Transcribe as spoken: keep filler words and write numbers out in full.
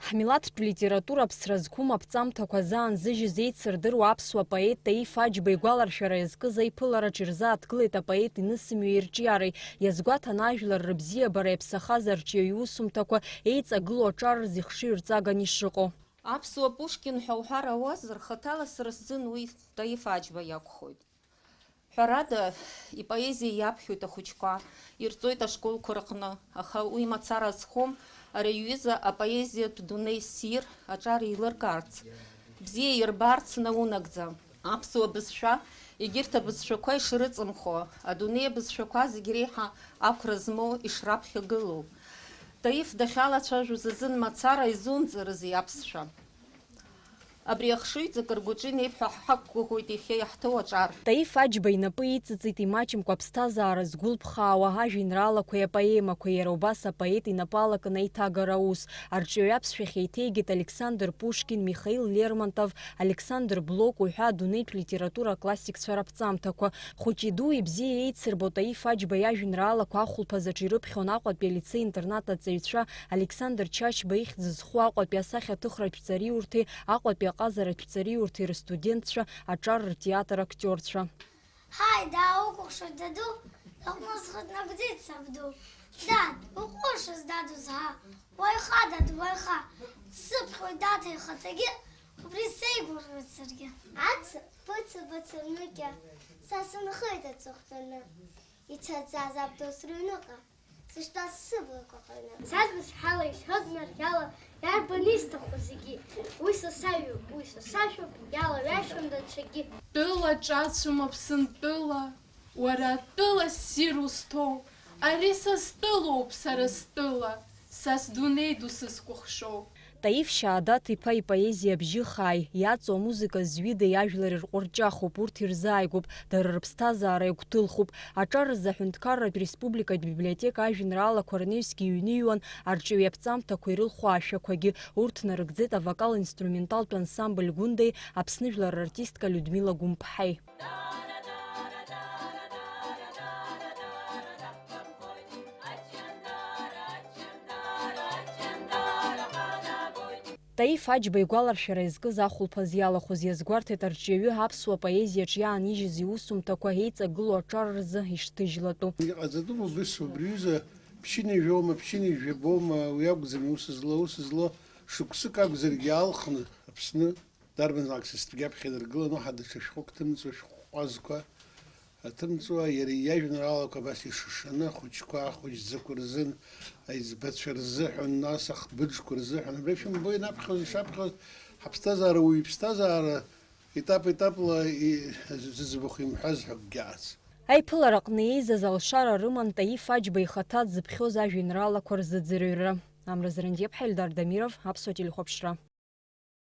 Ҳмилаҭтә литература аԥсра зқәым аԥҵамҭақәа заанзыжьыз еицырдыруа аԥсуа поет Таиф Аџьба игәаларшәара иазкыз аиԥылараҿ ирзааҭгылеит апоет инысымҩеи ирҿиареи. Иазгәаҭан ажәлар рыбзиабара иаԥсахаз арҿиаҩы иусумҭақәа еиҵагылоу аҿар рзы ихшыҩрҵаган ишыҟоу. Аԥсуа Пушкин ҳәа уҳәар ауазар, хаҭала сара сзын уи Таиф Аџьба иакәхоит. Ҳәарада, ипоезиа иаԥхьоит ахәыҷқәа, ирҵоит ашколқәа рҟны, аха уи мацара азхом, ари аҩыза апоезиатә дунеи ссир аҿар еилыркаарц, бзиа ирбаарц наунагӡа. Аԥсуа бызшәа, егьырҭ абызшәақәа ишрыҵымхо, адунеи абызшәақәа зегь реиҳа ақәра змоу ишраԥхьагылоу. Таиф дахьалацәажәоз азын мацара изумҵарызи аԥсшәа? Абри ахшыҩҵак ргәаҿы инеип ҳәа ҳақәгәыӷуеит иахьа иаҳҭоу аҿар. Таиф Аџьба инапы иҵыҵит имаҷымкәа аԥсҭазаара згәылԥхаауа ажәеинраалақәеи апоемақәеи, иара убас апоет инапы алакын аиҭагара аус. Арҿиаҩы аԥсшәахь еиҭеигеит Александр Пушкин, Михаил Лермонтов, Александр Блок уҳәа адунеитә литература аклассикцәа раԥҵамҭақәа. Хәыҷи-дуи бзиа еицырбо Таиф Аџьба иажәеинраалақәа ахәылԥазаҿ ирыԥхьон Аҟәатәи алицеи-интернат аҵаҩцәа Александр Чачба ихьӡ зху Аҟәатәи асахьаҭыхратә ҵариурҭеи Аҟәатәи аҟазаратә ҵариурҭеи рыстудентцәа аҿар ртеатр актиорцәа. Ҳаи, даауқәыхшоит, даду, лыҟәнызхит нагәӡит сабду. Дад, уҟәышыз, дад, узҳа, уаҩха, дад, уаҩха, дсыԥхьоит, дад, ихаҭагьы, убри сеигәырӷьоит саргьы. Аца ԥыцәа бацарныкьа, са сынхеит аҵыхәтәаны, ицәаӡаз абду срыҩныҟа, сыштәаз сыблақәа ҟарны. Сарбыз ҳала ишьҭоуп марқьала, иарбан исҭаху зегьы. Уи са саҩуп, уи са сашәоуп, иалаҩашьом даҽакгьы. Тәыла ҿацәым Аԥсынтәыла, уара атәыла ссир узҭоу, ари са стәылоуп, сара стәыла, са сдунеи ду сызкәыхшоу. Таиф Шьаадат-иԥа ипоезиа абжьы хааи, иаҵоу амузыка зҩыда иажәлар ирҟәырҷахуп, урҭ ирзааигәоуп, дара рыԥсҭазаара игәҭылхуп. Аҿар рзы аҳәынҭқарратә республикатә библиотека ажәеинраалақәа рнаҩсгьы иҩныҩуан арҿиаҩы аԥҵамҭақәа ирылху ашәақәагьы. Урҭ нарыгӡеит авокал-инструменталтә ансамбль Гәындеи Аԥсны жәлар рартистка Людмила Гәымԥҳаи. Таиф Аџьба игәаларшәара иазкыз ахәылԥаз иалахәыз иазгәарҭеит арҿиаҩы аԥсуа поезиаҿ иаанижьыз иусумҭақәа еиҵагылоу аҿар рзы ишҭыжьлатәу. Иҟаҵатәым убыс убри аҩыза ԥшьынҩажәоума, ԥшьынҩажәабоума, уи акәӡами аус злоу, аус злоу, шықәсык акәзаргьы алхны Аԥсны дарбанзаалак са стәгьы аԥхьа инаргыланы, уаҳа даҽа шәҟәык ҭымҵуа, шәҟәазқәа аҭымҵуа, иара иажәеинраалақәа абас ишышаны, ахәыҷқәа, ахәыҷӡақәа рзын, аиҵбацәа рзыҳәан, нас ахбыџқәа рзыҳәан, абра шәымбои ианаԥхьоз, ишаԥхьоз, ҳаԥсҭазаара, уаҩы иԥсҭазаара етап-етапла и-, зыӡбахә имҳәаз ҳәа акгьы аац. Аиԥылараҟны еизаз алшара рыман Таиф Аџьба ихаҭа дзыԥхьоз ажәеинраалақәа рзыӡырҩра. Амра Зрандиаԥҳа, Ельдар Дамиров, Аԥсуа телехәаԥшра.